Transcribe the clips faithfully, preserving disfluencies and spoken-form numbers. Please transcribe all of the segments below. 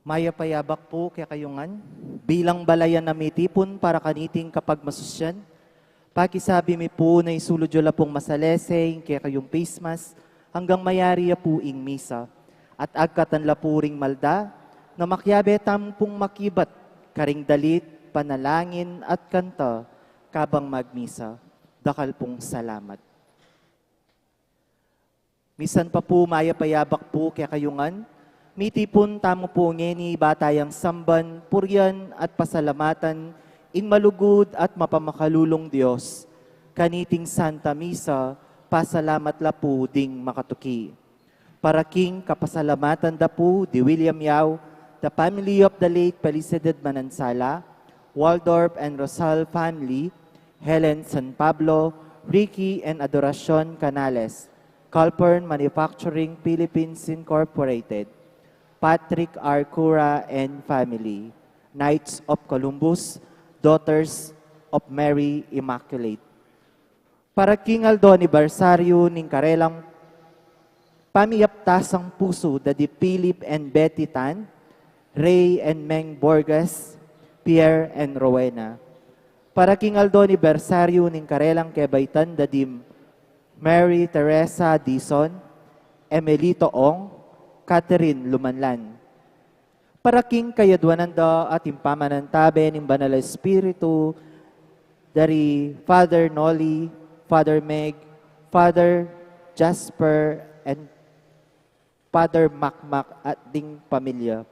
Mayap a yabak pu kekayu ngan, bilang balayan a mitipun para kaniting kapagmasusyan, pakisabi mi pu na isulud yu la pung masalese ing kekayung Christmas anggang mayari ya pu ing misa. At agkatan la pu ring malda na makiabe tamu pung makibat karing dalit, panalangin at kanta kabang magmisa. Dakal pung salamat. Misan pa pu mayap a yabak pu kekayu ngan, mitipun tamu pu ngeni ibat tayang samban, purian at pasalamatan ing malugud at mapamakalulung Dios. Kaniting Santa Misa, pasalamat la pu ding makatuki. Para king kapasalamatan da pu di William Yao, the family of the late Felicidad Manansala, Waldorf and Rosal family, Helen San Pablo, Ricky and Adoracion Canales, Calpern Manufacturing Philippines Incorporated, Patrick R. Cura and family, Knights of Columbus, Daughters of Mary Immaculate. Para king aldo anibersaryu ning karelang pamiyaptasang pusu da di Philip and Betty Tan, Ray and Meng Borges, Pierre and Rowena. Para king aldo anibersaryu ning karelang kebaitan da di Mary Teresa Dizon, Emelito Ong, Catherine Lumanlan. Para king kayadwanan da at ing pamanantabe ning Banal a Espiritu, dari Father Noli, Father Meg, Father Jasper, and Father Makmak at ding pamilya.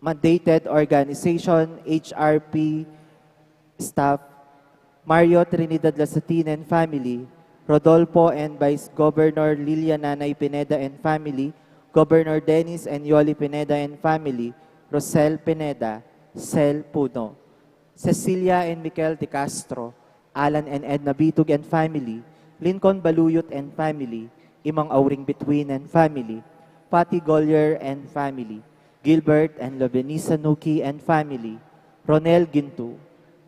Mandated organization, H R P staff, Mario Trinidad Lasatin and family, Rodolfo and Vice Governor Lilia Nanay Pineda and family, Governor Dennis and Yoli Pineda and family, Rosel Pineda, Sel Puno, Cecilia and Mikel de Castro, Alan and Edna Bitug and family, Lincoln Baluyot and family, Imang Auring Bituin and family, Fatty Golyer and family, Gilbert and Lobenisa Nuki and family, Ronel Gintu,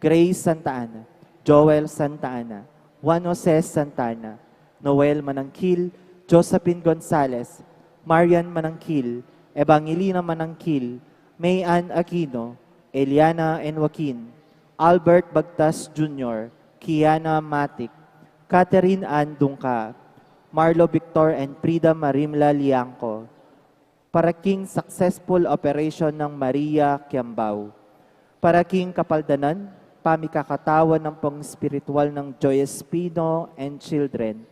Grace Santa Ana, Joel Santa Ana, Juan Jose Santa Ana, Noel Manangkil, Josephine Gonzalez, Marian Manangkil, Evangelina Manangkil, May Ann Aquino, Eliana and Joaquin, Albert Bagtas Junior, Kiana Matic, Catherine Ann Dungca, Marlo Victor and Frida Marimla Liangco, para king successful operation ng Maria Kiambao, para king kapaldanan, pamikakatawan ng pang-espiritual ng Joy Espino and Children,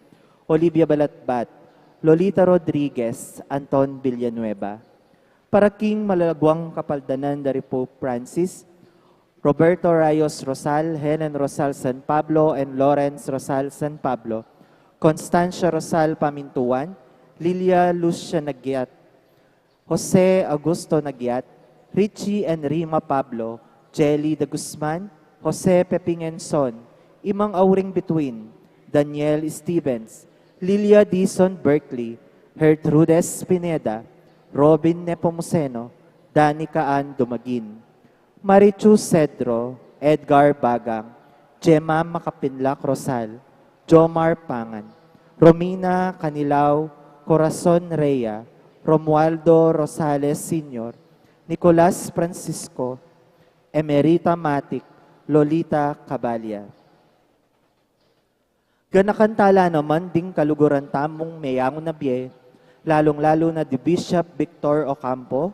Olivia Balatbat, Lolita Rodriguez, Anton Villanueva. Para king malagwang kapaldanan dari Pope Francis, Roberto Rayos Rosal, Helen Rosal San Pablo, and Lawrence Rosal San Pablo, Constancia Rosal Pamintuan, Lilia Lucia Nagyat, Jose Augusto Nagyat, Richie and Rima Pablo, Jelly de Guzman, Jose Pepingenson, Imang Auring Bituin, Daniel Stevens, Lilia Dizon Berkeley, Gertrudes Pineda, Robin Nepomuceno, Danica Ann Dumagin, Marichu Cedro, Edgar Bagang, Gemma Makapinlak Rosal, Jomar Pangan, Romina Canilao, Corazon Rea, Romualdo Rosales Senior, Nicolas Francisco, Emerita Matic, Lolita Cabalia. Ganakan tala naman ding kaluguran tamung meyangu na bie, lalung-lalu na di Bishop Victor Ocampo,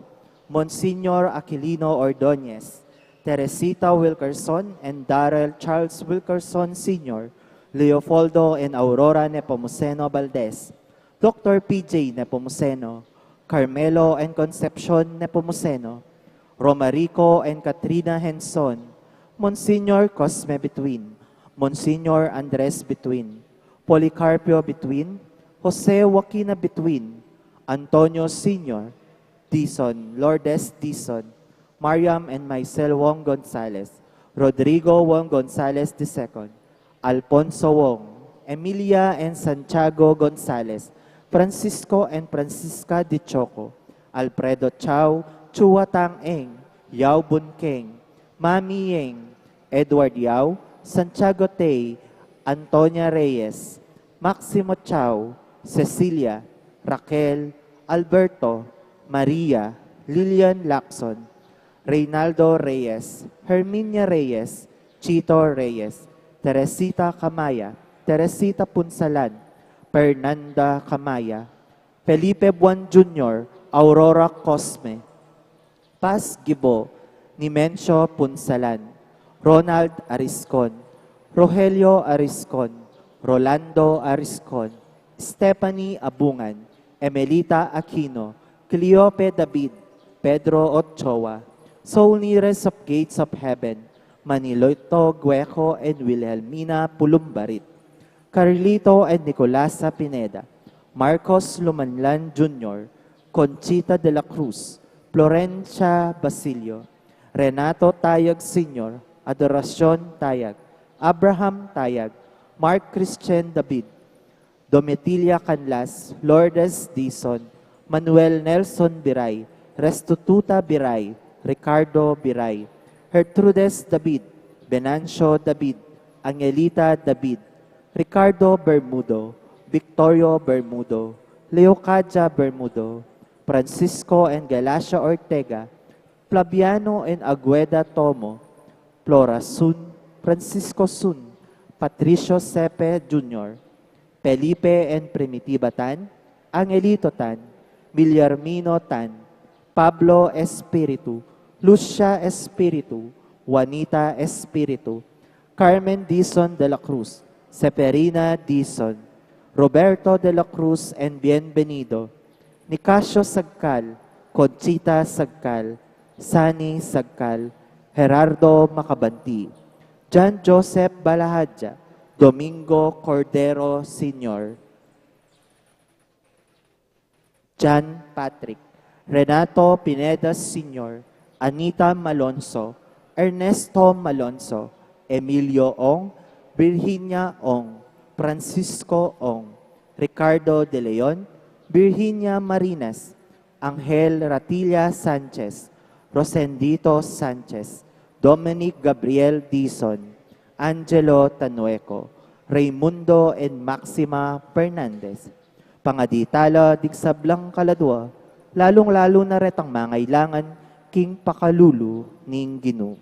Monsignor Aquilino Ordonez, Teresita Wilkerson and Darrell Charles Wilkerson Senior, Leopoldo and Aurora Nepomuceno Valdez, Doctor P J Nepomuceno, Carmelo and Concepcion Nepomuceno, Romarico and Katrina Henson, Monsignor Cosme Bituin, Monsignor Andres Bituin, Policarpio Bituin, Jose Joaquina Bituin, Antonio Senior, Dizon, Lourdes Dizon, Mariam and Maisel Wong Gonzales, Rodrigo Wong Gonzales the second, Alfonso Wong, Emilia and Santiago Gonzales, Francisco and Francisca de Choco, Alfredo Chao, Chua Tang Eng, Yao Bun Keng, Mami Yeng, Edward Yao, Santiago Tay, Antonia Reyes, Maximo Chao, Cecilia, Raquel, Alberto, Maria, Lilian Lacson, Reynaldo Reyes, Herminia Reyes, Chito Reyes, Teresita Camaya, Teresita Punsalan, Fernanda Camaya, Felipe Buan Junior, Aurora Cosme, Paz Gibo, Nimencio Punsalan, Ronald Ariscon, Rogelio Ariscon, Rolando Ariscon, Stephanie Abungan, Emelita Aquino, Cleope David, Pedro Ochoa, Soul Nearest of Gates of Heaven, Manilito Gueco and Wilhelmina Pulumbarit, Carlito and Nicolasa Pineda, Marcos Lumanlan Junior, Conchita de la Cruz, Florencia Basilio, Renato Tayag Senior, Adoracion Tayag, Abraham Tayag, Mark Christian David, Domitila Canlas, Lourdes Dizon, Manuel Nelson Biray, Restituta Biray, Ricardo Biray, Gertrudes David, Venancio David, Angelita David, Ricardo Bermudo, Victorio Bermudo, Leocadia Bermudo, Francisco and Galacia Ortega, Flaviano and Agueda Tomo, Flora Sun, Francisco Sun, Patricio Sepe Junior, Felipe and Primitiva Tan, Angelito Tan, Guillermino Tan, Pablo Espiritu, Lucia Espiritu, Juanita Espiritu, Carmen Dizon de la Cruz, Seferina Dizon, Roberto de la Cruz and Bienvenido, Nicasio Sagcal, Conchita Sagcal, Sani Sagcal, Gerardo Macabanti, John Joseph Balahadja, Domingo Cordero Senior, John Patrick, Renato Pineda Senior, Anita Malonzo, Ernesto Malonzo, Emilio Ong, Virginia Ong, Francisco Ong, Ricardo de Leon, Virginia Marinas, Angel Ratilla Sanchez, Rosendito Sanchez, Dominic Gabriel Dizon, Angelo Tanueco, Raymundo and Maxima Fernandez. Pangadi tala ding sablang kaladua, lalung-lalu na retang mangailangan king pakalulu ning Ginu.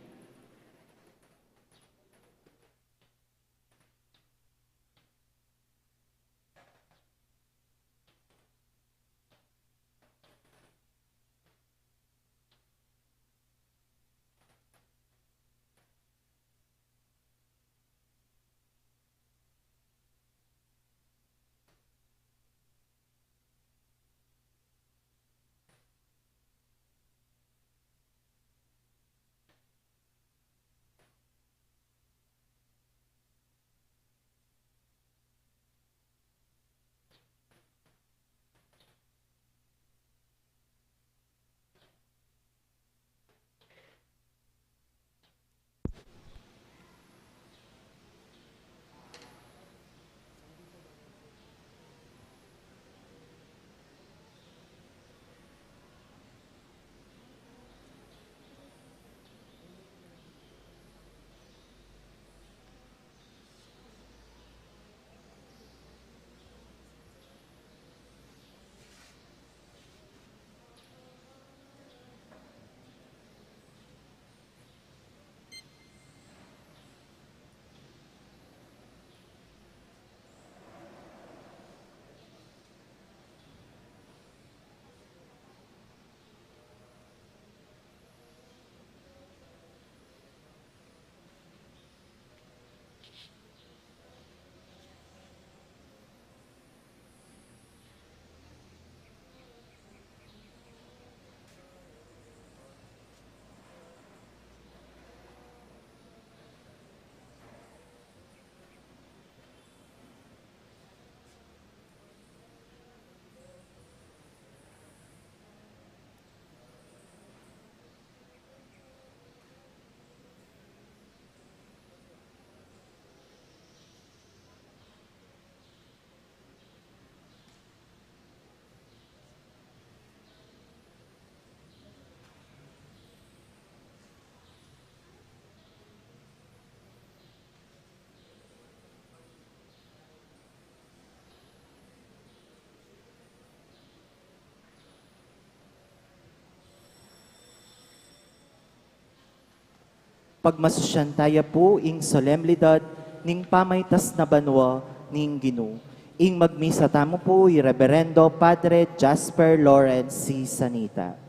Pagmasusyan taya pu ing solemnidad ning pamaitas na banua ning Ginu. Ing magmisa tamu pu i Reberendo Padre Jasper Lawrence C. Sanita.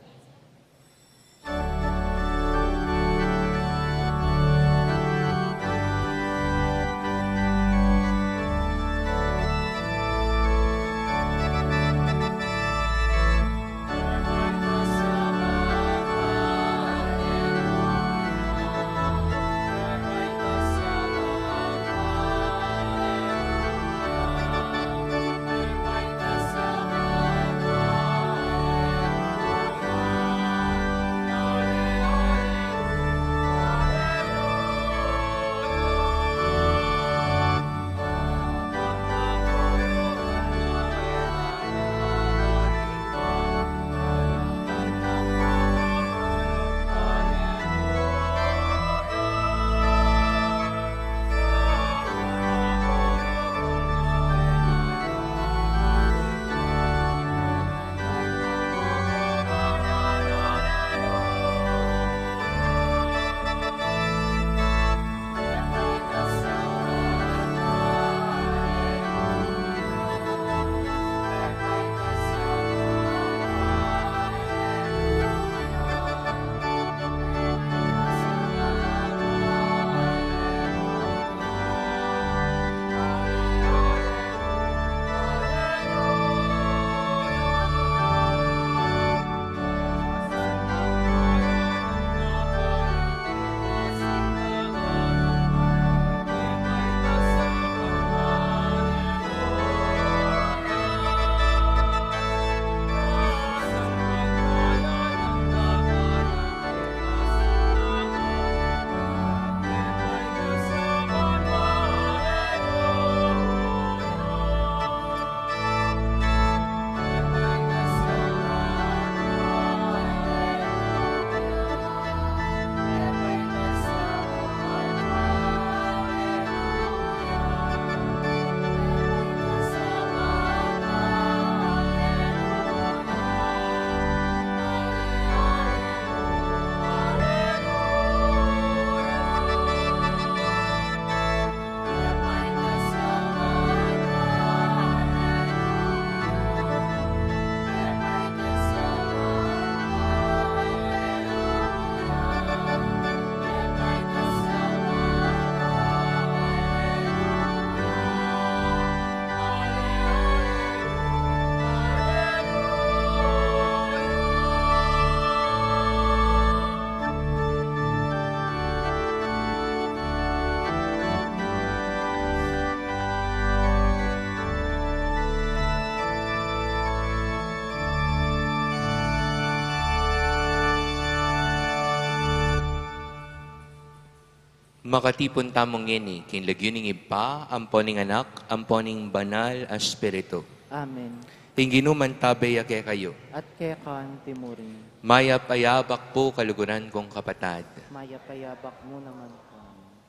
Makatipun tamu ngeni king lagyu ning Ibpa, ampo ning Anak, ampo ning Banal a Espiritu. Amen. Ing Ginu mantabe ya kekayu. At keka mu rin. Mayap a yabak pu, kaluguran kung kapatad. Mayap a yabak mu naman pu.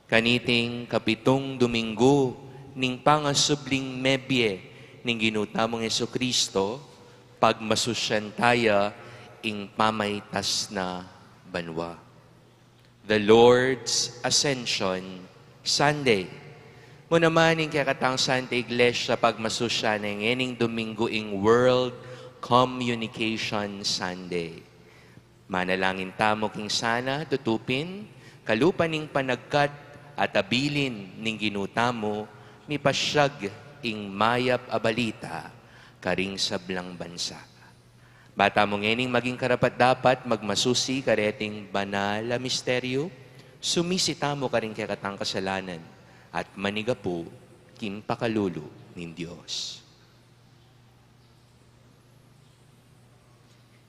Kaniting kapitung Dominggu ning pangasubling mebie ning Ginu tamung Jesucristo, pagmasusyan taya ing pamaitas na banua. The Lord's Ascension Sunday. Mu naman ing kekatang Santa Iglesia pagmasusyan na ngening Dominggu ing World Communication Sunday. Manalangin tamu king sana tutu pin kalupa ning panagkat at abilin ning Ginu tamu mipasyag ing mayap a balita karing sablang bansa. Ba tamu ngening maging karapat-dapat magmasusi kareting banal a misteryu, sumisi tamu karing kekatang kasalanan at manigapu king pakalulu ning Dios.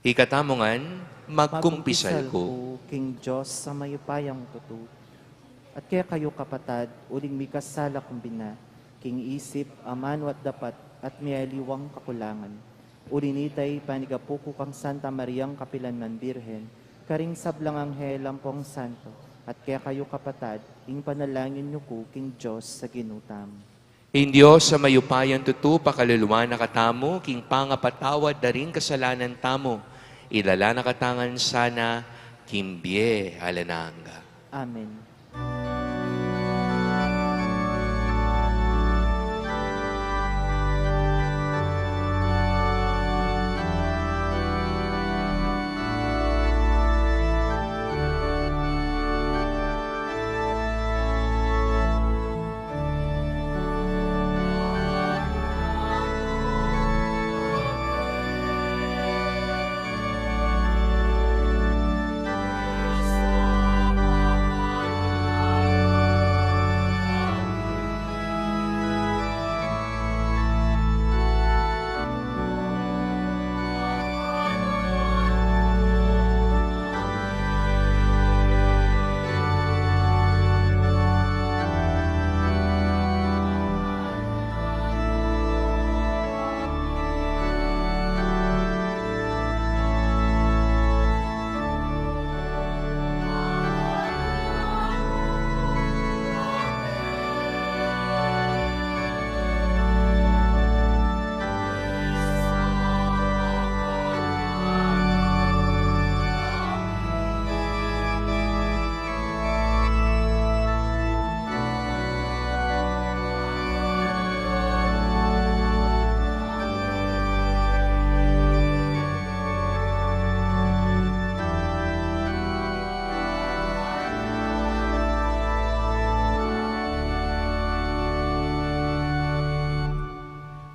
Ikatamu ngan, magkumpisal ku king Dios a mayupayang tutu, at kekayu kapatad, uling mikasala kung bina, king isip, amanu at dapat, at miyaliwang kakulangan. Uli nita, ipanigapu ku kang Santa Mariang kapilanman Birhen, karing sablang anghel ampong santo, at kekayu kapatad, ing panalangin yu ku king Dios a Ginu tamu. Ing Dios a mayupayang tutu pakaluluan na katamu king pangapatawad da ring kasalanan tamu, ilala na katamu ngan sana king bie alang angga. Amen.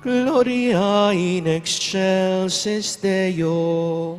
Gloria in excelsis Deo.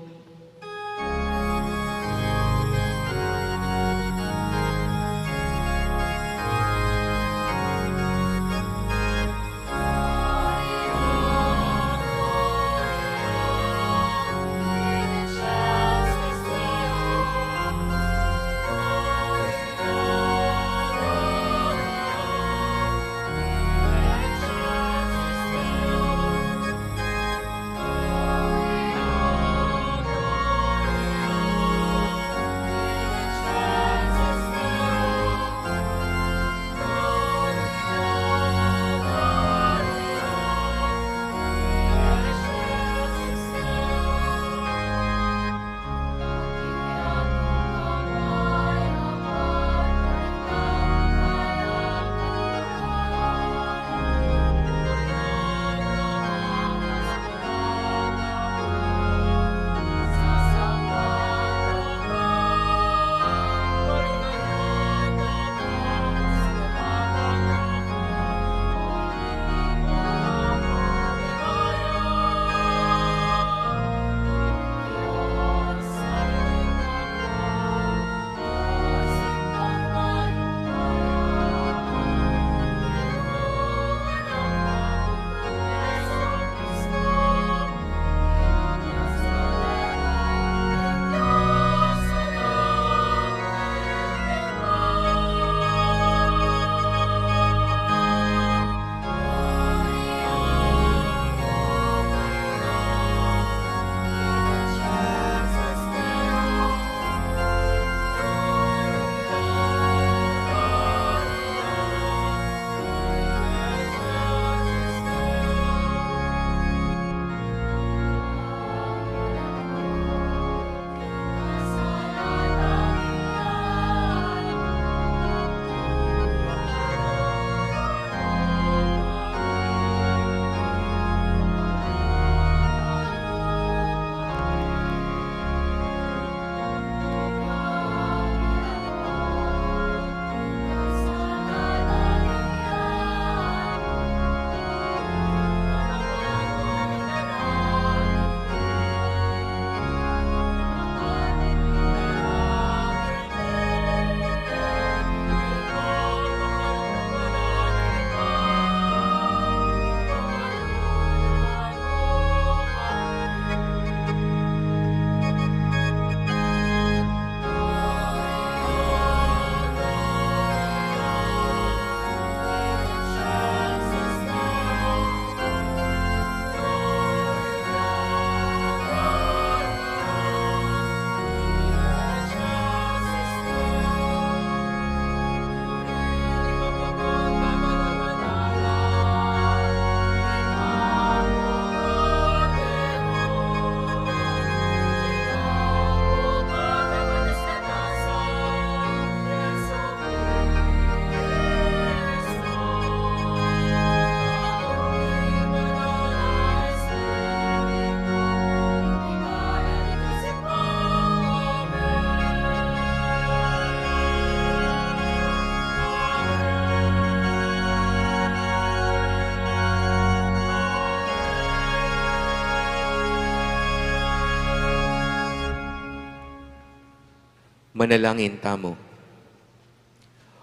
Manalangin tamu.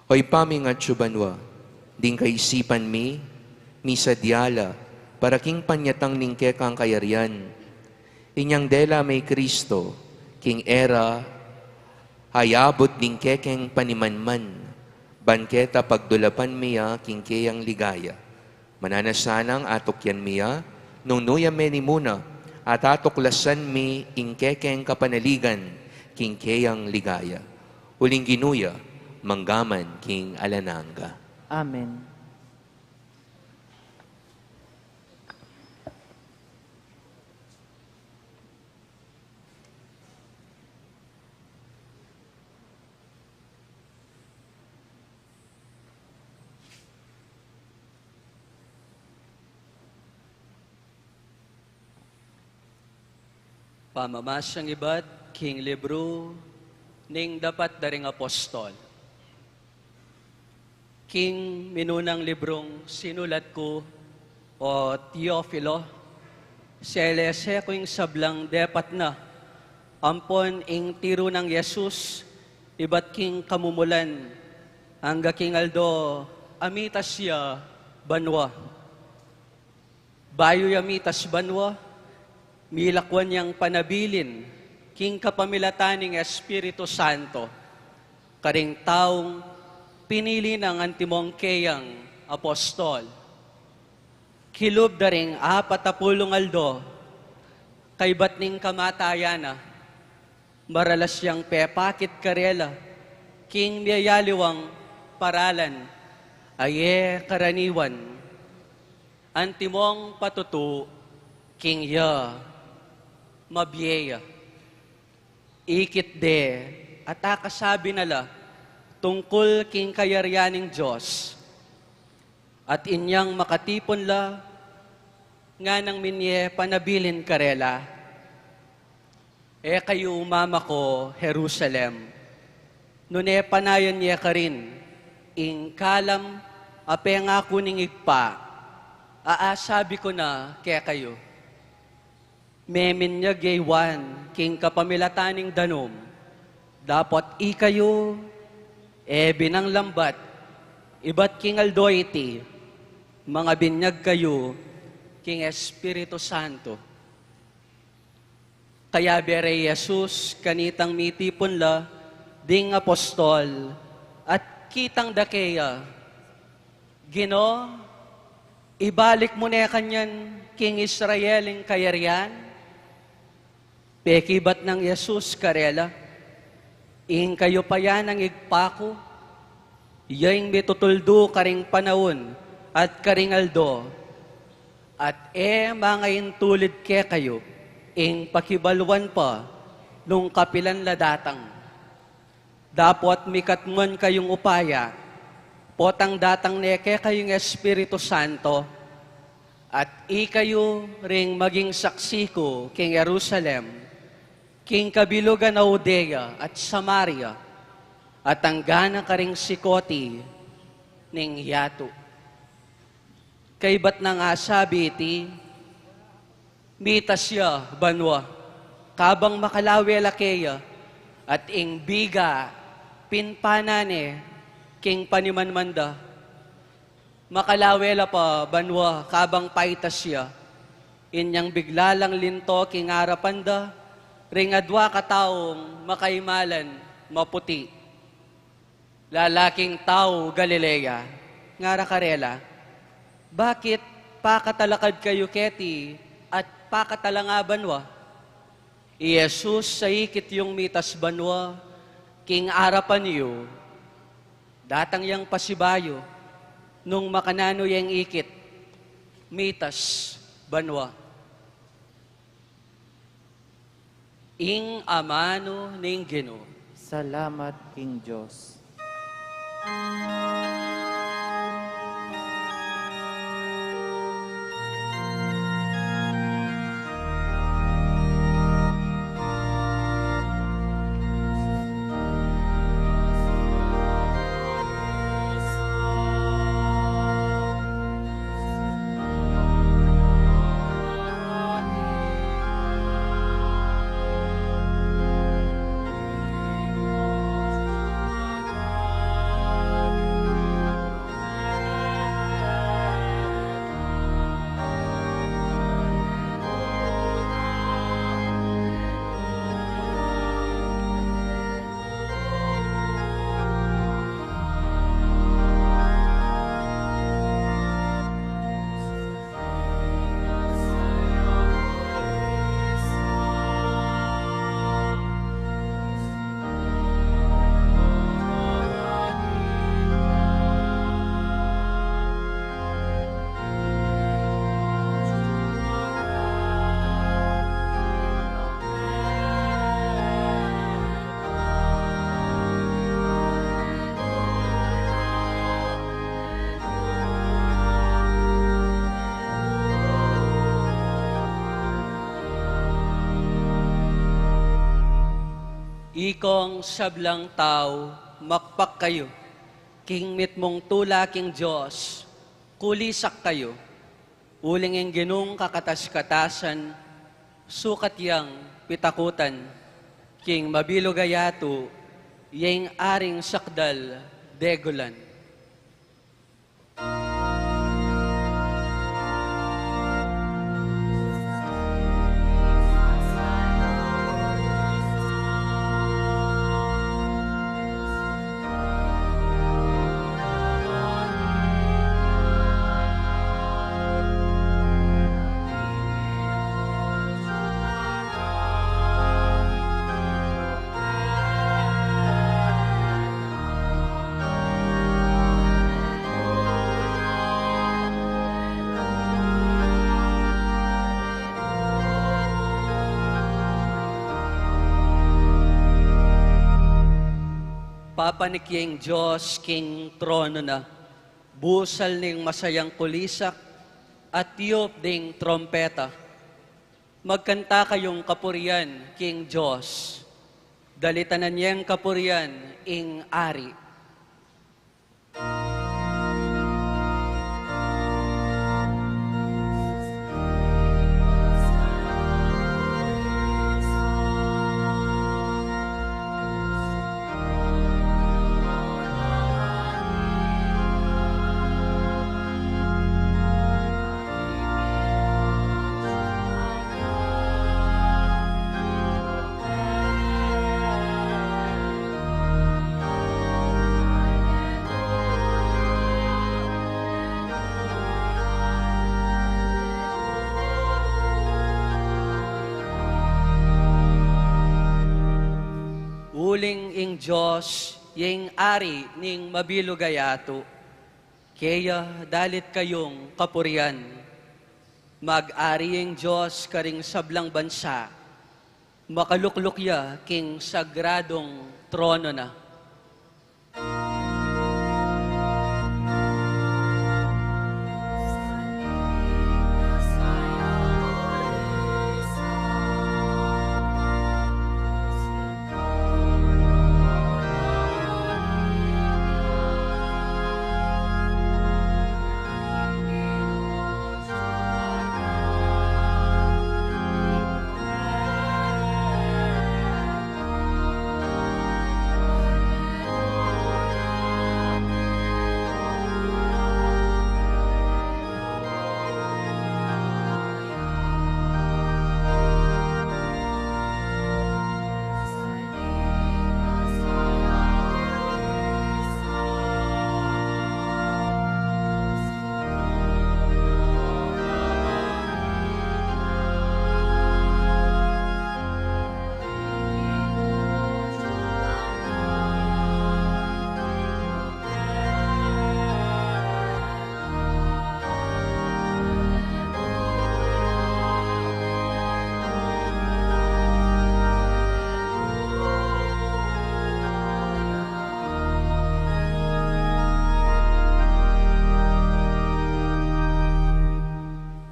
O Ibpa mi, atsu ka banua, ding kaisipan mi, misadya la para king panyatang ning kekang kayarian. Inyang dela me i Kristo, king e ra ayabut ding kekeng panimanman, ban keta pagdulapan mi ya king keyang ligaya. Mananu sanang atukyan mi ya, nung nu ya menimuna, at atuklasan mi ing kekeng kapanaligan king keyang ligaya. Uling Ginu ya, mangga man king alang angga. Amen. Pamamasang ibat king libru ning Dapat da ring Apostol. King minunang librung sinulat ku, O Teofilo, selese ku ing sablang depat na ampon ing tiru nang Jesus ibat king kamumulan, angga king aldo a mitas ya banua. Bayu ya mitas banua, milakwan yang panabilin king kapamilatan ning Espiritu Santo karing taung pinili nang antimong keyang apostol. Kilub da ring apat a pulung aldo kaybat ning kamatayan na, maralas yang pepakit karela king miyayaliwang paralan a e karaniwan, antimong patutu king ya mabie ya. Ikit de at akasabi na la tungkul king kayarian ning Dios, at inyang makatipun la, nganang minye panabilin karela, "E kayu umamako Jerusalem, nune panayan ye karin ing kalam a pengaku ning Ibpa, a asabi ku na kekayu." Meminyag ya i Juan king kapamilatan ning danum, dapot ikayu e binang lambat, ibat king aldo iti, mangabinyag kayu king Espiritu Santo. Kayabe re i Jesus kanitang mitipun la ding apostol, at kitang da keya, "Ginu, ibalik mu ne kanyan king Israel ing kayarian?" Pekibat nang Jesus karela, "Ing kayupayan ning Ibpa ku, ya ing mitutuldu karing panaun at karing aldo, at e mangaintulid kekayu ing pakibaluan pa nung kapilan la datang. Dapot mikatmuan kayung upaya, potang datang ne kekayu ing Espiritu Santo, at ikayu ring maging saksi ku king Jerusalem, king kabilugan a Judea at Samaria, at anggana karing sikut ning yatu." Kaybat nang asabi iti, mitas ya banua kabang makalawe la keya, at ing biga pinpanan ne king panimanman da. Makalawe la pa banua kabang paitas ya, inyang bigla lang linto king arapan da ring adua kataung makaimalan maputi. "Lalaking tau Galilea," ngara karela, "bakit pakatalakad kayu keti at pakatalanga banua? I Jesus a ikit yung mitas banua king arapan yu, datang yang pasibayu nung makananu yang ikit mitas banua." Ing amanu ning Ginu. Salamat king Dios. Ikong sablang tau, makpak kayu king mitmung tula king Dios, kulisak kayu. Uling ing Ginung kakatas-katasan, sukat yang pitakutan, king mabilug a yatu, ya ing aring sakdal degulan. Papanik ya ing Dios king trono na, busal ning masayang kulisak, at tiup ding trompeta. Magkanta kayung kapurian king Dios. Dalitanan yang kapurian ing Ari. Uling ing Dios ya ing Ari ning mabilug a yatu. Kaya dalit kayung kapurian. Mag-ari ing Dios karing sablang bansa. Makalukluk ya king sagradung trono na.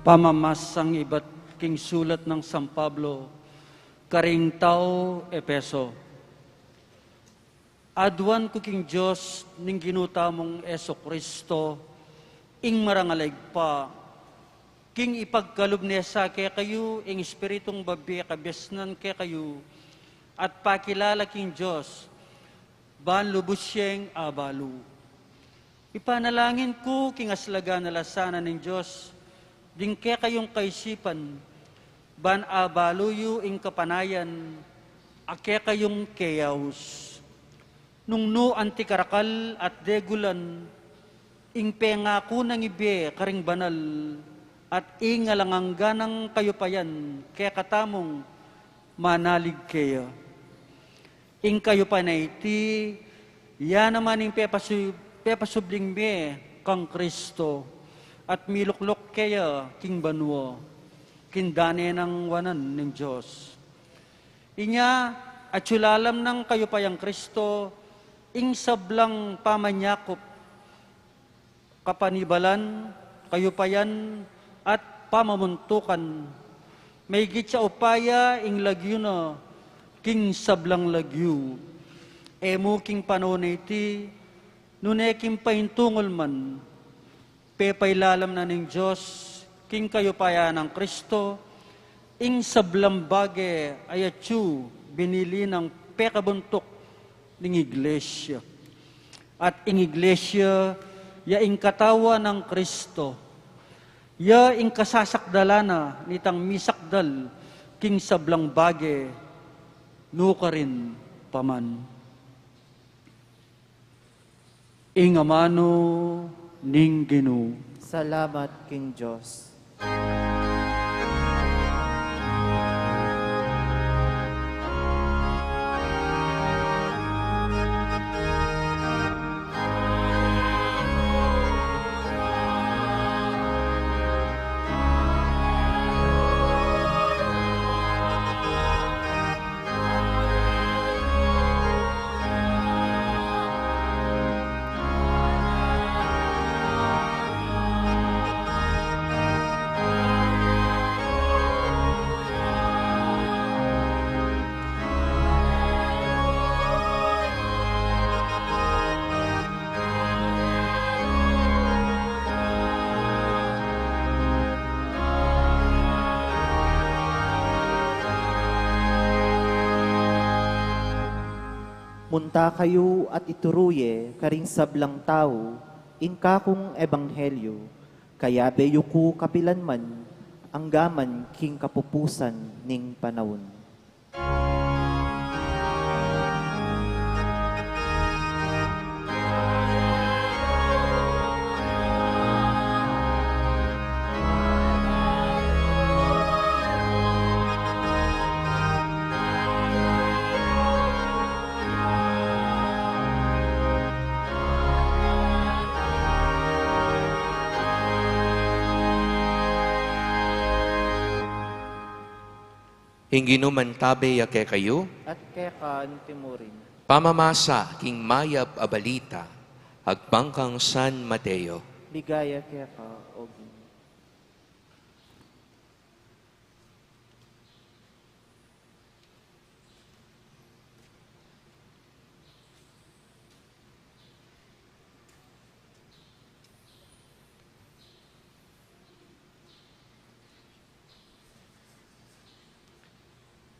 Pamamasang ibat king sulat nang San Pablo karing tau Efeso. Aduan ku king Dios ning Ginu tamung Jesu-Cristo, ing marangal a Ibpa, king ipagkalub ne sa kekayu ing Espiritung babie kabiasnan kekayu, at pakilala king Dios, ban lubus yeng abalu. Ipanalangin ku king aslagan a lasanan ning Dios, ding kekayung kaisipan, ban abalu yu ing kapanayan a kekayung keyaus. Nung nu anti karakal at degulan, ing pengaku nang ibie karing banal, at ing alang angga nang kayupayan kekatamung manalig keya. Ing kayupayan a iti, ya naman ing pepasu-, pepasubling mie kang Kristo, at milukluk keya king banua, king dane nang wanan ning Dios. Inya, atyu lalam nang kayupayang Kristo, ing sablang pamanyakup, kapanibalan, kayupayan, at pamamuntukan. Maigit ya upaya ing lagyu na king sablang lagyu. E mu king panaun a iti, nune king paintungul man, pepailalam na ning Dios King kayupayan nang Kristo, ing sablang bage a yatyu binili nang pekabuntuk ning Iglesia. At ing Iglesia ya ing katawan nang Kristo, ya ing kasasakdalan na nitang misakdal king sablang bage, nukarin pa man. Ing amanu ning Ginu. Salamat king Dios. Munta kayu at ituru ye karing sablang tau ing kakung ebanghelyu, kayabe yu ku kapilan man, anggaman king kapupusan ning panaun. Ing Ginu mantabe ya kekayu. At keka antimurin. Pamamasa king mayap a balita agpang kang San Mateo. Ligaya keka, O Ginu.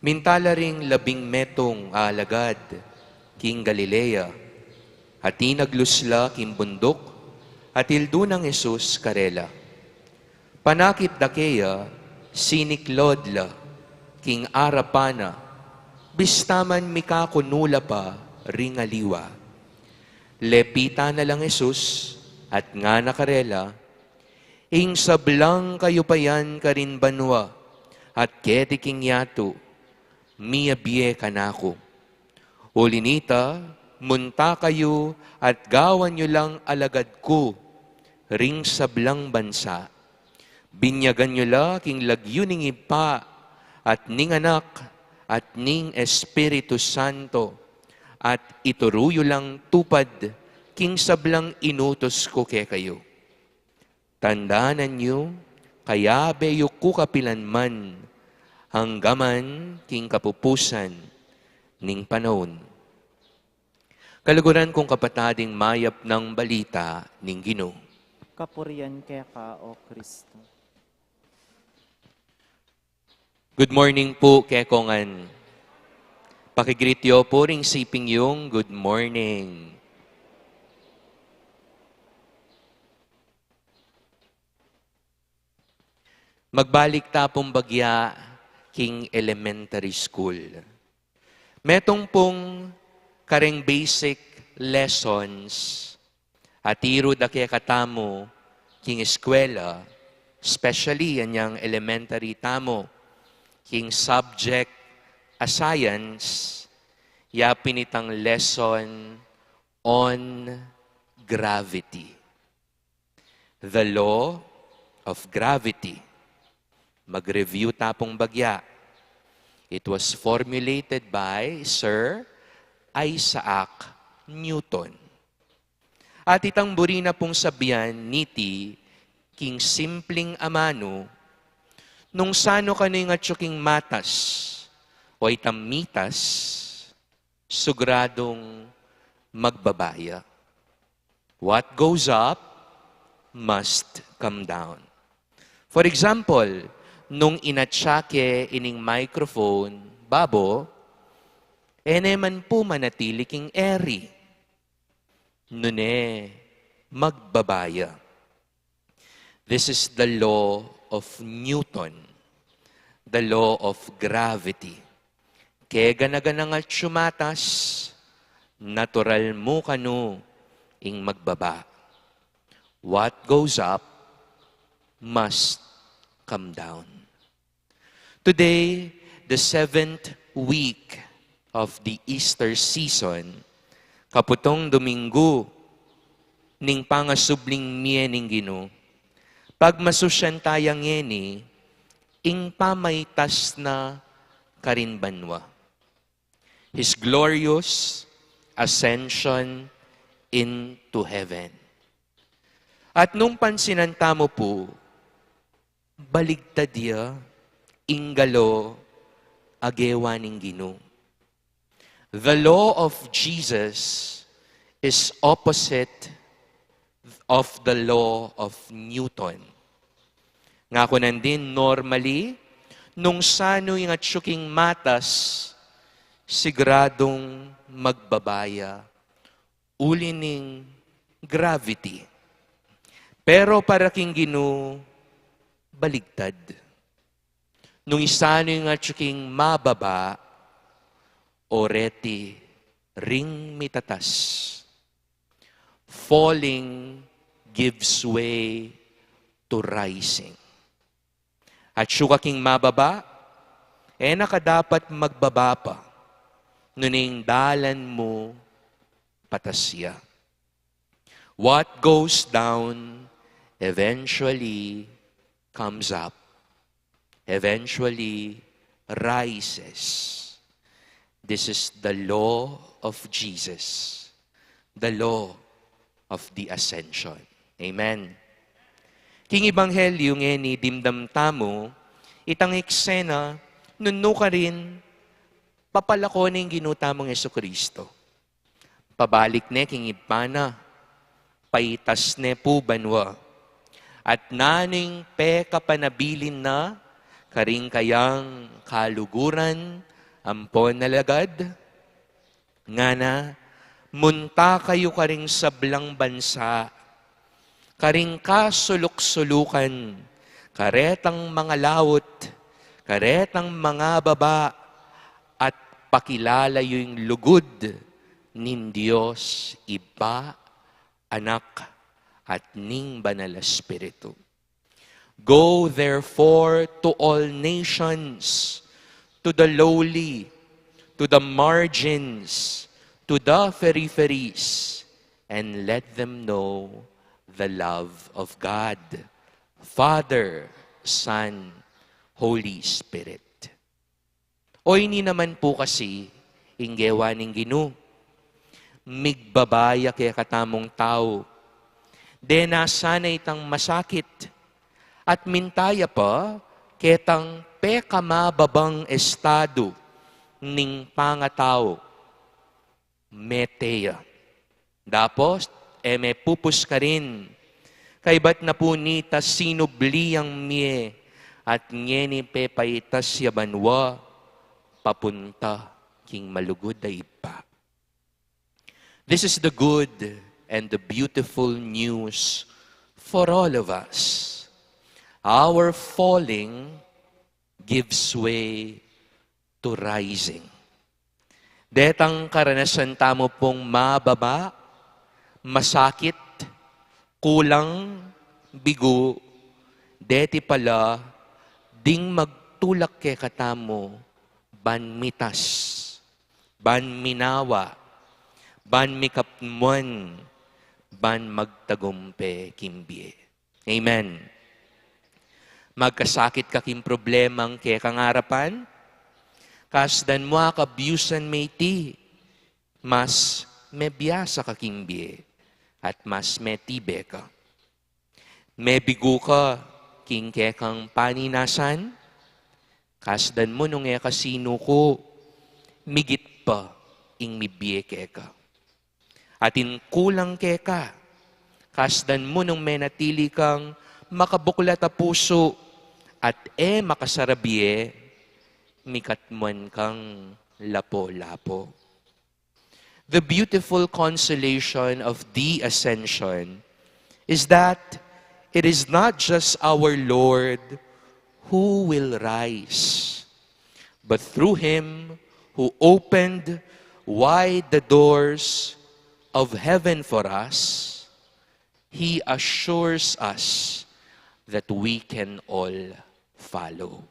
Minta la ring labing metung a alagad king Galilea, at tinaglus la king bunduk, at ildu nang Jesus karela. Panakit da keya, siniklod la king arapan na, bista man mikakunu la pa ring aliwa. Lepitan na lang Jesus at ngana karela, Ing sablang kayupayan karin banua at keti king yatu, miyabie kanaku. Uli nita, munta kayu at gawan yu lang alagad ku ring sablang bansa. Binyagan yu la king lagyu ning Ibpa at ning Anak at ning Espiritu Santo, at ituru yu lang tupad king sablang inutus ku kekayu. Tandanan yu, kayabe yu ku kapilan man, anggaman king kapupusan ning panaun. Kaluguran kung kapatad, ing mayap nang balita ning Ginu. Kapurian keka, O Kristo. Good morning pu kekongan. Paki-greet yu pu ring siping yung good morning. Magbalik ta pung bagya king elementary school. Metung pung kareng basic lessons a tiru da kekatamu king eskwela, especially inyang elementary tamu, king subject a science, yapin itang lesson on gravity. The law of gravity. Mag-review ta pung bagya. It was formulated by Sir Isaac Newton. At itang buri na pung sabian niti king simpling amanu, nung sanu kanu ing atyu king matas o itang mitas, siguradung magbabaya. What goes up must come down. For example, nung inatsake ining microphone babo, e ne man pu manatili king eri. Nune, magbaba ya. This is the law of Newton, the law of gravity. Kegana-gana ngang atsu matas, natural mu kanu ing magbaba. What goes up must come down. Today, the seventh week of the Easter season, kaputong Domingo ning pangasubling mie ning Ginu, pagmasusyan taya ngeni ing pamaitas na karin banua. His glorious ascension into heaven. At nung pansinan tamu pu, baligtad ya ing galo a gewa ning Ginu. The law of Jesus is opposite of the law of Newton. Ngaku nandin, normally, nung sanu ing atsu king matas, siguradung magbaba ya uli ning gravity. Pero para king Ginu, baligtad. Nung isanu ing atsu king mababa, o reti ring mitatas. Falling gives way to rising. Atsu ka king mababa, e na ka dapat magbaba pa, nune ing dalan mu patas ya. What goes down eventually comes up, eventually rises. This is the law of Jesus, the law of the ascension. Amen. King Ebanghelyo ngeni dimdam tamu itang eksena nung nukarin papalako ne ing Ginu tamung Jesucristo. Pabalik ne king Ibpa na, paitas ne pu banua. At nanu ing pekapanabilin na karing kayang kaluguran ampon alagad? Ngana, munta kayu karing sablang bansa, karing kasuluk-sulukan, karetang mangalaut, karetang mangababa, at pakilala yu ing lugud ning Dios Ibpa, Anak, at ning Banal a Espiritu. Go therefore to all nations, to the lowly, to the margins, to the peripheries, and let them know the love of God, Father, Son, Holy Spirit. O ini naman pu kasi ing gewa ning Ginu. Migbaba ya kekatamung tau. De na sana itang masakit. At minta ya pa ketang pekamababang estadu ning pangatau. Mete ya. Dapot, e me pupus karin. Kaybat na pu nita sinubli yang mie, at ngeni pepaitas ya banua, papunta king malugud a Ibpa. This is the good and the beautiful news for all of us. Our falling gives way to rising. Detang karanasan tamu pung mababa, masakit, kulang, bigu, deti pala ding magtulak kekatamu ban mitas, ban minawa, ban mikapmuan, ban magtagumpe king bie. Amen. Magkasakit ka king problemang kekang arapan, kasdan mu akabyusan me iti, mas mebiasa ka king bie, at mas metibe ka. Mebigu ka king kekang paninasan, kasdan mu nung e ka sinuku, migit pa ing mibie keka. Atin kulang keka, kasdan mu nung menatili kang makabuklat a pusu, at e makasarabie, mikatmuan kang lapo-lapo. The beautiful consolation of the Ascension is that it is not just our Lord who will rise, but through him who opened wide the doors of heaven for us, he assures us that we can all follow.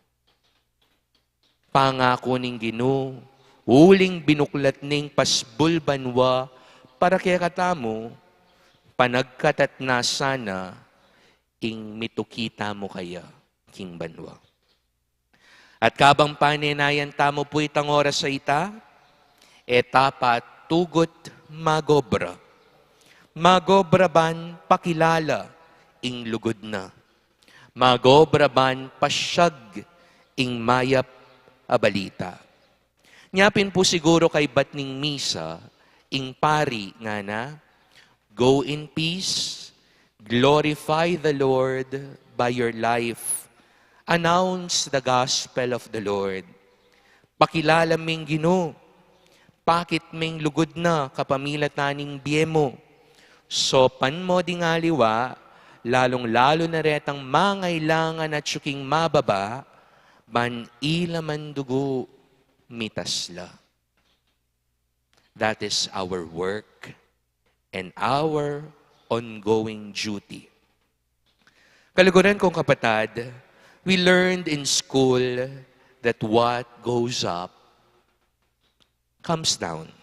Pangaku ning Ginu, uling binuklat ning pasbul banua para kekatamu, panagkatatna sana ing mituki tamu kaya king banua. At kabang panenayan tamu pu itang oras a ita, e ta patugut magobra. Magobra ban pakilala ing lugud na. Magobra ban pasiag ing mayap a balita. Nya pin pu siguru kaybat ning misa, ing pari ngana, "Go in peace, glorify the Lord by your life, announce the gospel of the Lord." Pakilala ming Ginu, pakit ming lugud na kapamilatan ning bie mu. Sopan mo ding aliwa, lalung-lalu na retang mangailangan at suking mababa, ban ila mandugu mitas la. That is our work and our ongoing duty. Kaluguran kong kapatad, we learned in school that what goes up comes down.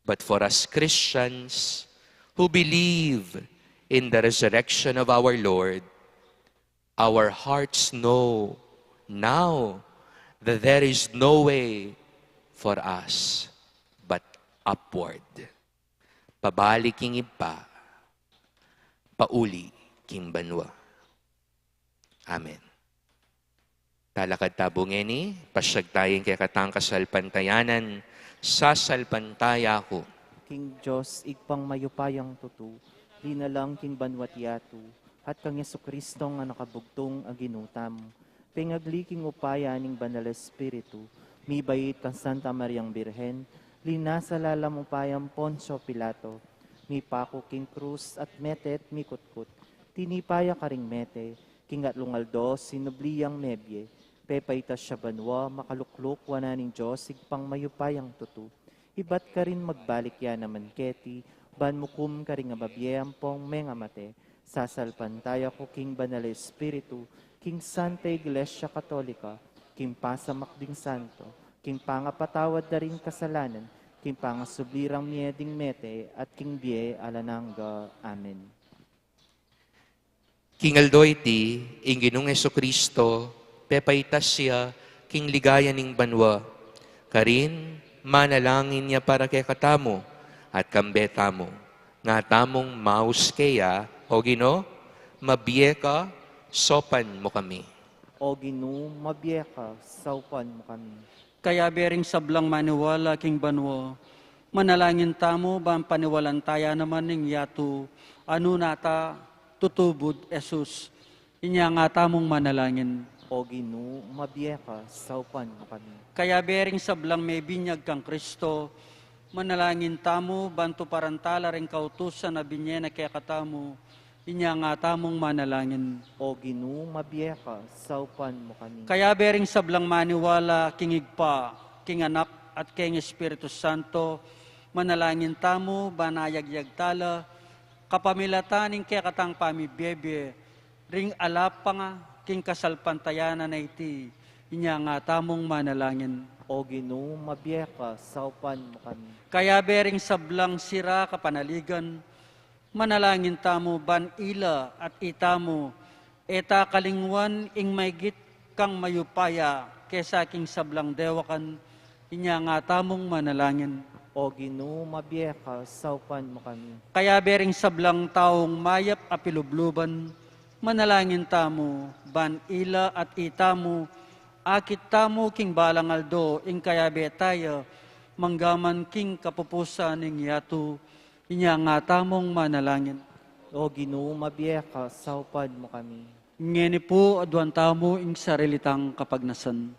But for us Christians who believe in the resurrection of our Lord, our hearts know now that there is no way for us but upward. Pabalik king Ibpa, pauli king banua. Amen. Talakad ta bu ngeni, pasiag taya king kekatang kasalpantayanan, sasalpantaya ku. King Dios, Ibpang mayupayang tutu, linalang king banua't yatu, at kang Jesucristong anak a bugtung a Ginu tamu, pengagli king upaya ning Banal Espiritu, mibait kang Santa Mariang Birhen, linasa lalam upayang Poncio Pilato, mipaku king krus at mete at mikutkut, tinipa ya karing mete, king atlung aldo sinubli yang mebie, pepaitas ya banua, makalukluk wanan ning Dios, Ibpang mayupayang tutu. Ibat karin magbalik ya naman keti, ban mukum karing ababie ampong mengamate, sasalpantaya ku king Banal Espiritu, king Santa Iglesia Katolika, king pasamak ding santo, king pangapatawad da ring kasalanan, king pangasubli rang mie ding mete, at king bie alang angga. Amen. King aldo iti, ing Ginung Jesucristo, pepaitas ya king ligaya ning banua. Karin, manalangin ya para kekatamu, at kambe tamu. Nga tamung maus keya, O Ginu, mabie ka, saupan mu kami. O Ginu, mabie ka, saupan mu kami. Kayabe ring sablang maniwala king banua, manalangin tamu, ban paniwalan taya naman ning yatu, a nuna ta tutubud Jesus. Inya nga tamung manalangin. O Ginu, mabie ka, saupan mu kami. Kayabe ring sablang mebinyag kang Kristo, manalangin tamu, ban tuparan tala ring kautusan a binye na kekatamu, inya nga tamung manalangin. O Ginu, mabie ka, saupan mu kami. Kayabe ring sablang maniwala king Ibpa, king Anak, at king Espiritu Santo, manalangin tamu, ban ayagyag tala, kapamilatan ning kekatang pamibiebie, ring alapang king kasalpantayanan a iti, inya nga tamung manalangin. O Ginu, mabie ka, saupan mu kami. Kayabe ring sablang sira kapanaligan, manalangin tamu, ban ila at itamu, e ta kalingwan ing maigit kang mayupaya kesa king sablang dewakan, inya nga tamung manalangin. O Ginu, mabie ka, saupan mu kami. Kayabe ring sablang taung mayap a pilubluban, manalangin tamu, ban ila at itamu, akit tamu king balang aldo ing kayabe taya, manggaman king kapupusan ning yatu, inya nga tamung manalangin. O Ginu, mabie ka, saupan mu kami. Ngeni pu, aduan tamu ing sarili tang kapagnasan.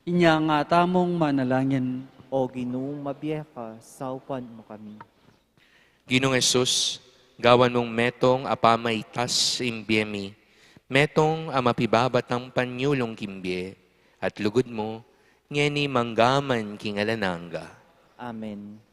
Inya nga tamung manalangin. O Ginu, mabie ka, saupan mu kami. Ginung Jesus, gawan mung metung a pamaitas ing bie mi, metung a mapibabatang panyulung king bie, at lugud mu, ngeni manggaman king alang angga. Amen.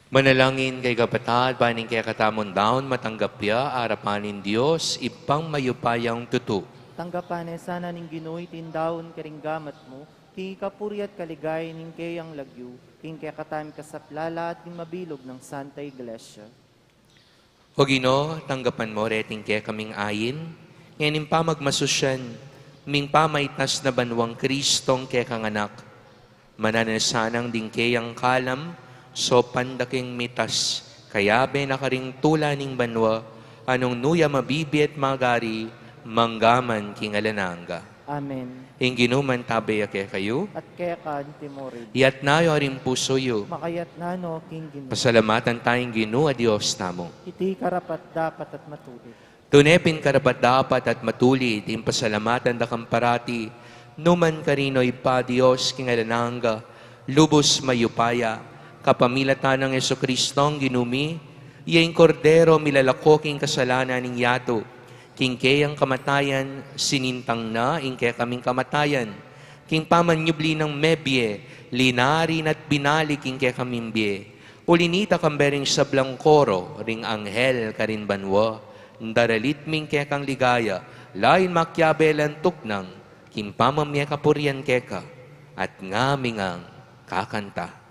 Manalangin kayu, kapatad, ban ing kekatamung daun matanggap ya arapan ning Dios, Ibpang mayupayang tutu. Tanggapan na sana ning Ginu iting daun karing gamat mu, king ikapuri at kaligayan ning keyang lagyu, king kekatamung kasaplalan at ning mabilug nang Santa Iglesia. O Ginu, tanggapan mu reting kekaming ain, ngening pamagmasusyan ming pamaitas na banwang Kristong kekang Anak. Mananu na sanang ding keyang kalam, saupan da king mitas, kayabe na karing tula ning banwa, a nung nu ya mabibie at magari, mangga man king alang angga. Amen. Ing Ginu mantabe ya kekayu. At keka antimurin. Iyatas yu ring pusu yu. Makayatas no king Ginu. Pasalamatan taya ing Ginu a Dios tamu. Iti karapat-dapat at matulid. Tune pin karapat-dapat at matulid ing pasalamatan da kang parati, nu man karin, O Ibpa, Dios king alang angga, lubus mayupaya, kapamilatan nang Jesucristong Ginu mi, iya ing Kordero milalako king kasalanan ning yatu. King keyang kamatayan, sinintang na ing kekaming kamatayan. King pamanyubli nang mebie, linari na't binalik ing kekaming bie. Uli na nita, kambe ring sablang koro ring anghel karin banwa, daralit mi ing kekang ligaya, lain makiabe lang tuknang, king pamamie kapurian keka, at ngami ngang kakanta.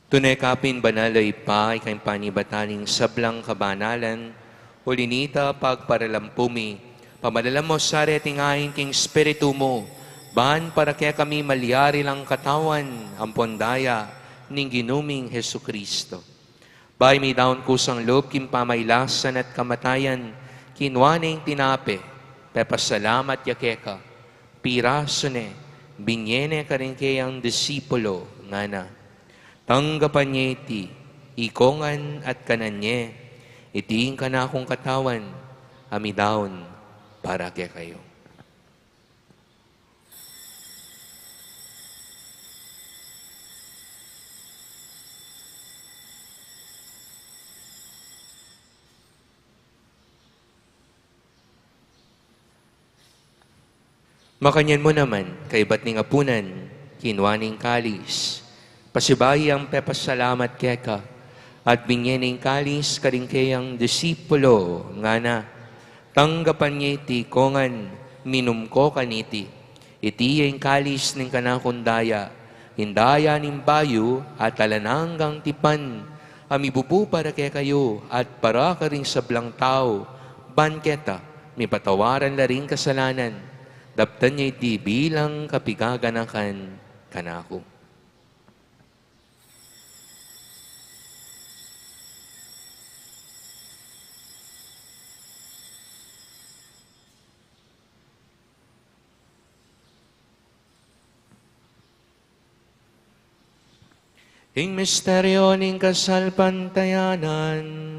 Tune ka pin banal, o Ibpa, ika ing panibatan ning sablang kabanalan, uli na nita pagparalampu mi, pamalalam mu sa reting ain king Espiritu mu, ban para kekami malyari lang katawan ampon daya ning Ginu ming Jesucristo. Bayu midaun kusang lub king pamailasan at kamatayan, kinua ne ing tinape, pepasalamat ya keka, pirasu ne, binye ne karing keyang disipulo, ngana: Tanggapan ye iti, ikongan at kanan ye, iti ing kanakung katawan, a midaun para kekayu. Makanyan mu naman, kaybat ning apunan, kinua ne ing kalis, pasibayu yang pepasalamat keka, at binye ne ing kalis karing keyang disipulo, ngana: Tanggapan ye iti, ikongan, minum ko kaniti. Iti ya ing kalis ning kanakung daya, ing daya ning bayu at alang anggang tipan, a mibubu para kekayu at para karing sablang tau, ban keta mipatawaran la ring kasalanan. Daptan ye iti bilang kapigaganakan kanaku. Ing misteryo ning kasalpantayanan.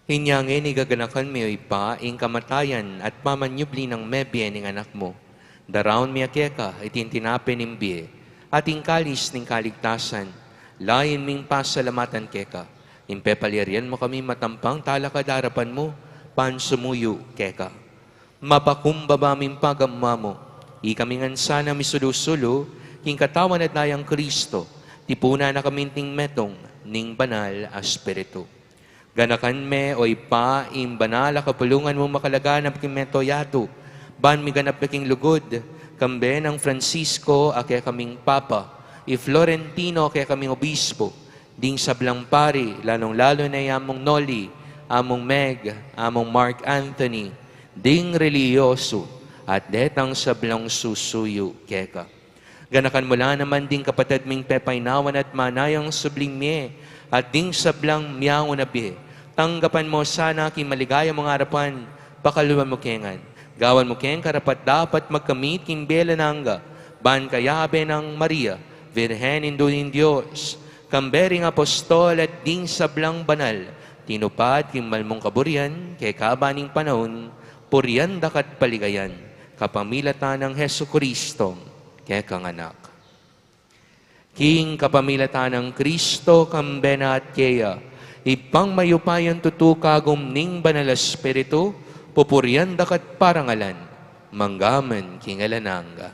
Inya ngeni gaganakan mi, o Ibpa, ing kamatayan at pamanyubli nang mebie ning Anak mu. Daraun mi keka iting tinape ning bie at ing kalis ning kaligtasan, lain ming pasalamatan keka, ing pepalyarian mu kami matampang talakad king arapan mu, ban sumuyu keka. Mapakumbaba ming pagamu-amu, ikami ngan sana misulu-sulu king katawan at dayang Kristo, tipunan na kami king metung ning Banal a Espiritu. Ganakan me, o Ibpa, ing banal a kapulungan mung makalaganap king mabilug a yatu, ban miganap ya king lugud Kambe nang Francisco a kekaming Papa, i Florentino a kekaming Obispo, ding sablang pari, lalung-lalu na i Among Noli, Among Meg, Among Mark Anthony, ding relihiyosu, at detang sablang susuyu keka. Ganakan mu la naman ding kapatad ming pepainawan at manayang subling mie, at ding sablang miyauna bie. Tanggapan mu sana king maligaya mung arapan, pakalwan mu ke ngan. Gawan mu keng karapat-dapat magkamit king bie alang angga, ban kayabe nang Maria, Virgen Indu ning Dios, kambe ring apostol at ding sablang banal, tinupad king mal mung kaburian, keka ban ing panaun, purian da ka at paligayan, kapamilatan nang Jesucristo, kekang Anak. King kapamilatan nang Kristo, kambe na at keya, Ibpang mayupayang tutu, kagum ning Banal a Espiritu, pupurian da ka at parangalan, mangga man king alang angga.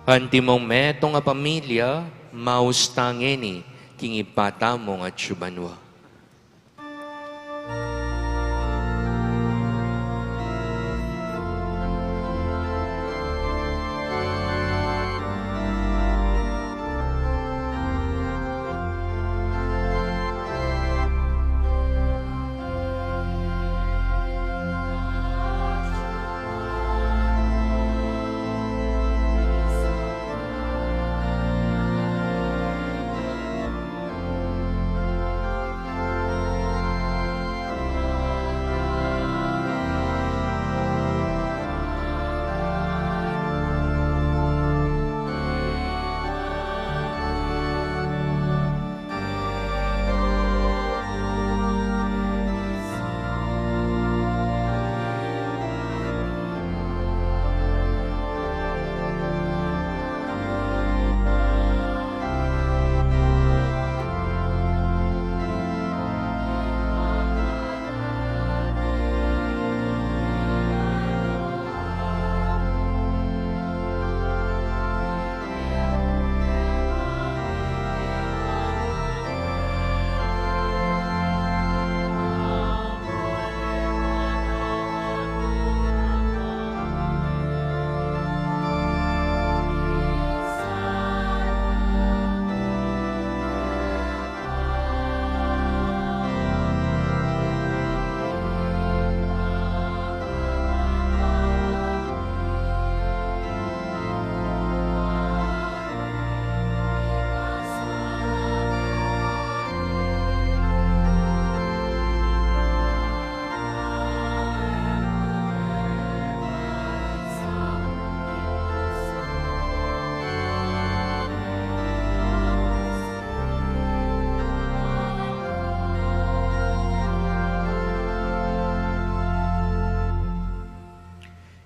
Antimong metung a pamilya, maus ta ngeni king Ibpa tamung atsu banua.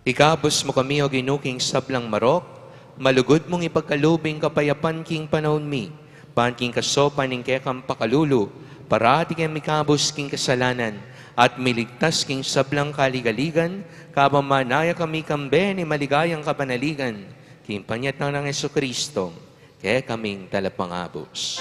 Ikabus mu kami, O Ginu, king sablang marok, malugud mung ipagkalub ing kapayapan king panaun mi, ban king kasaupan ning kekang pakalulu, parati keng mikabus king kasalanan, at miligtas king sablang kaligaligan, kabang manaya kami kambe ning maligayang kapanaligan, king panyatang nang Jesucristo, kekaming talapangabus.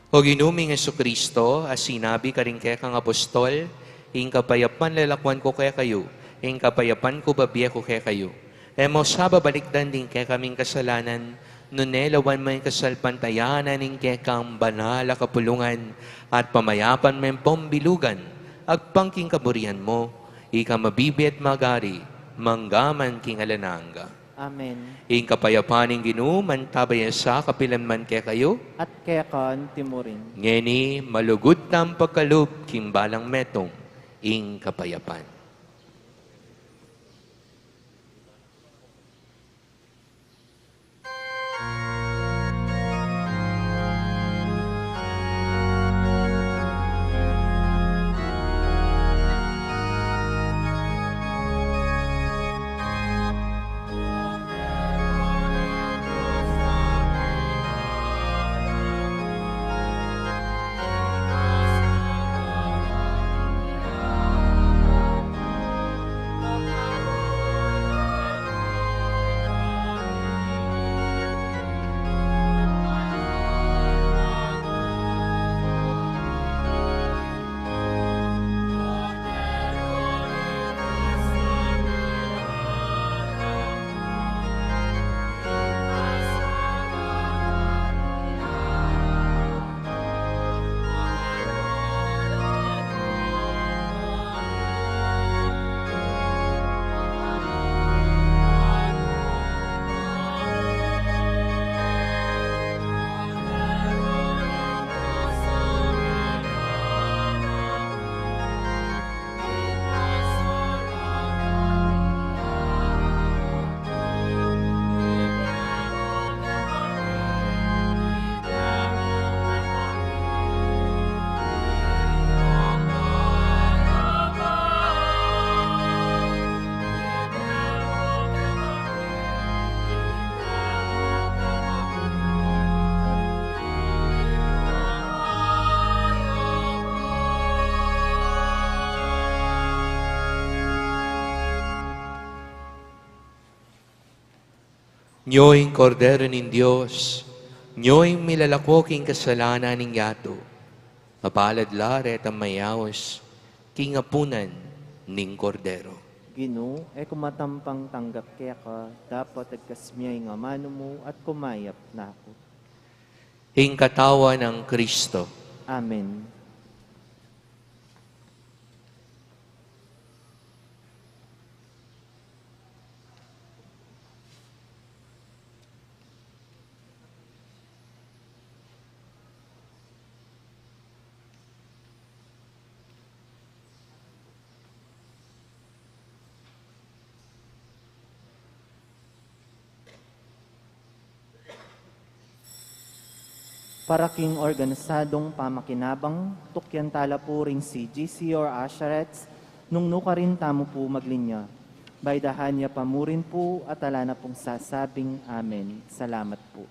O Ginu ming Jesucristo, a sinabi karing kekang apostol, ing kapayapan lalakuan ku kekayu, ing kapayapan ku babie ku kekayu. E mu sa babalikdan ding kekaming kasalanan, nune lawan mu ing kasalpantayanan ning kekang banal a kapulungan, at pamayapan me ing pambilugan, agpang king kaburian mu, ika mabibie at magari, mangga man king alang angga. Amen. Ing kapayapan ning Ginu mantabe ya sa kapilan man kekayu. At keka antimurin. Ngeni, malugud tang pagkalub king balang metung, ing kapayapan. Nyo ing Kordero ning Dios, nyo ing milalako king kasalanan ning yatu. Mapalad la retang mayaus king apunan ning Kordero. Ginu, e ku matampang tanggap keka, dapot agkas mu ing amanu mu at kumayap na ku. Ing katawan nang Kristo. Amen. Para king organisadung pamakinabang, tukyan tala pu ring C G C or usherettes, nung nukarin tamu pu maglinya. Baydahan ya pa mu rin pu at ala na pung sasabing amen. Salamat pu.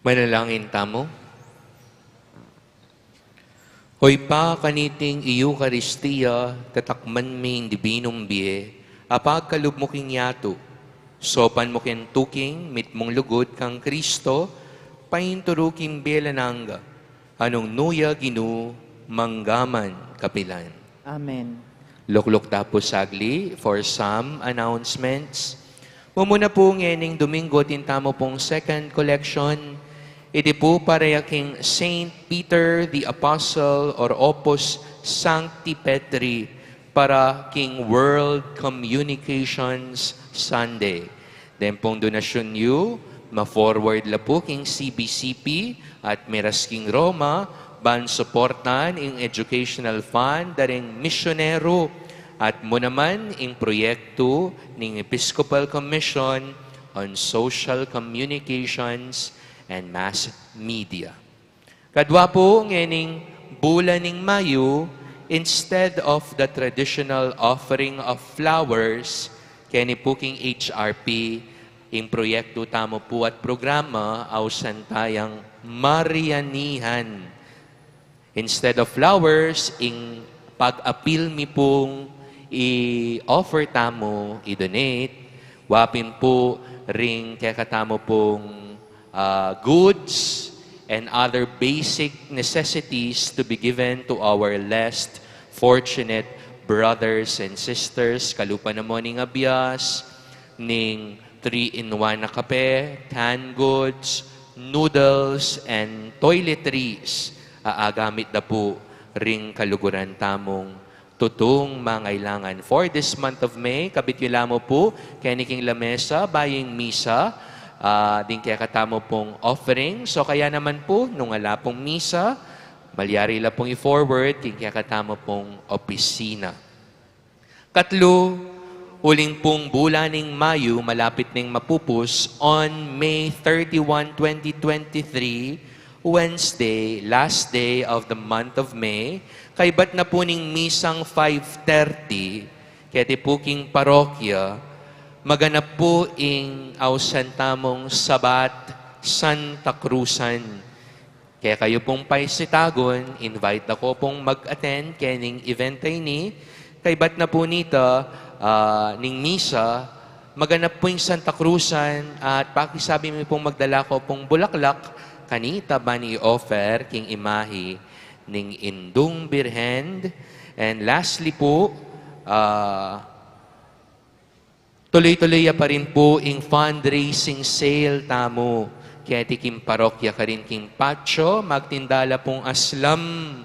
Manalangin tamu. O Ibpa, kaniting Eukaristia, tatakman mi ing dibinung bie, apakalub mu king yatu, saupan mu king tuking mitmung lugud kang Kristo, painturu king bie alang angga, a nung nu ya Ginu, mangga man kapilan. Amen. Lukluk ta pu sagli for some announcements. Mumuna pu ngening Domingo, atin tamu pung second collection. Iti pu para ya king Saint Peter the Apostle or Opus Sancti Petri para king World Communications Sunday. Deng pung donasyun yu, ma-forward la pu king C B C P at miras king Roma, ban suportan ing educational fund da ring misyonero at mu naman ing proyektu ning Episcopal Commission on Social Communications and Mass Media. Kadwa pu, ngening bulan ning Mayu, instead of the traditional offering of flowers, keni pu king H R P, ing proyektu tamu pu at programa, ausan tayang Marianihan. Instead of flowers, ing pag-apil mi pung i-offer tamu, i-donate, wa pin pu ring kekatamu pung ah, goods and other basic necessities to be given to our less fortunate brothers and sisters. Kalupa na mu ning abias ning three-in-one a kape, canned goods, noodles, and toiletries a agamit da pu ring kaluguran tamung tutung mangailangan. For this month of May, kabit yu la mu pu keni king lamesa, bayu ing misa, ah, ding kekatamu pung offering. So, kaya naman pu, nung ala pung misa, malyari la pung i-forward king kekatamu pung opisina. Katlu, uling pung bulan ning Mayu, malapit neng mapupus, on May thirty-one, twenty twenty-three, Wednesday, last day of the month of May, kaybat na pu ning misang five thirty, keti pu king parokya, maganap pu ing ausan tamung Sabat Santa Cruzan. Kekayu pung paisitagun, invite da ko pung mag-attend kening event a ini, kaybat na pu nita, ah, ning misa, maganap pu ing Santa Cruzan at pakisabi mi pung magdala ko pung bulaklak kanita ban i-offer king imahi ning Indung Birhen. And lastly pu, ah, tuloy-tuloy ya pa rin pu ing fundraising sale tamu. Keti king parokya karin king patio, magtinda la pung aslam,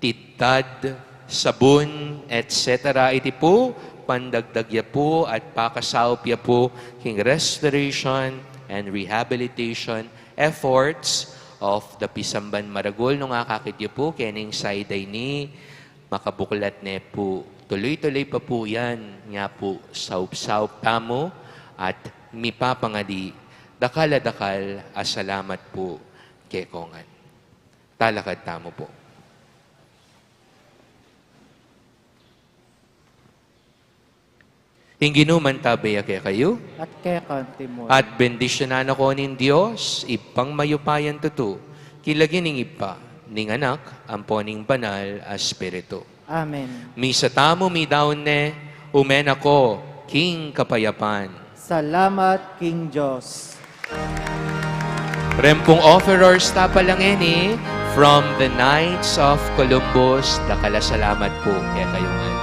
tidtad, sabun, et cetera. Iti pu, pandagdag ya pu at pakasaup ya pu king restoration and rehabilitation efforts of the Pisamban Maragul. Nung akakit yu pu kening side a ini, makabuklat ne pu. Tuloy-tuloy pa pu yan, nya pu, saup-saup tamu at mipapangadi. Dakal a dakal a salamat pu kekongan. Talakad tamu pu. Ing Ginu mantabe ya kekayu. At keka naman. At bendisyunan na ko ning Dios, Ibpang mayupayang tutu, king lagyu ning Ibpa, ning Anak, ampo ning Banal a Espiritu. Amen. Misa tamu midaun ne, ume na ko king kapayapan. Salamat king Dios. Reng pung offerers ta pala ngeni, from the Knights of Columbus, dakal a salamat pu kekayu ngan.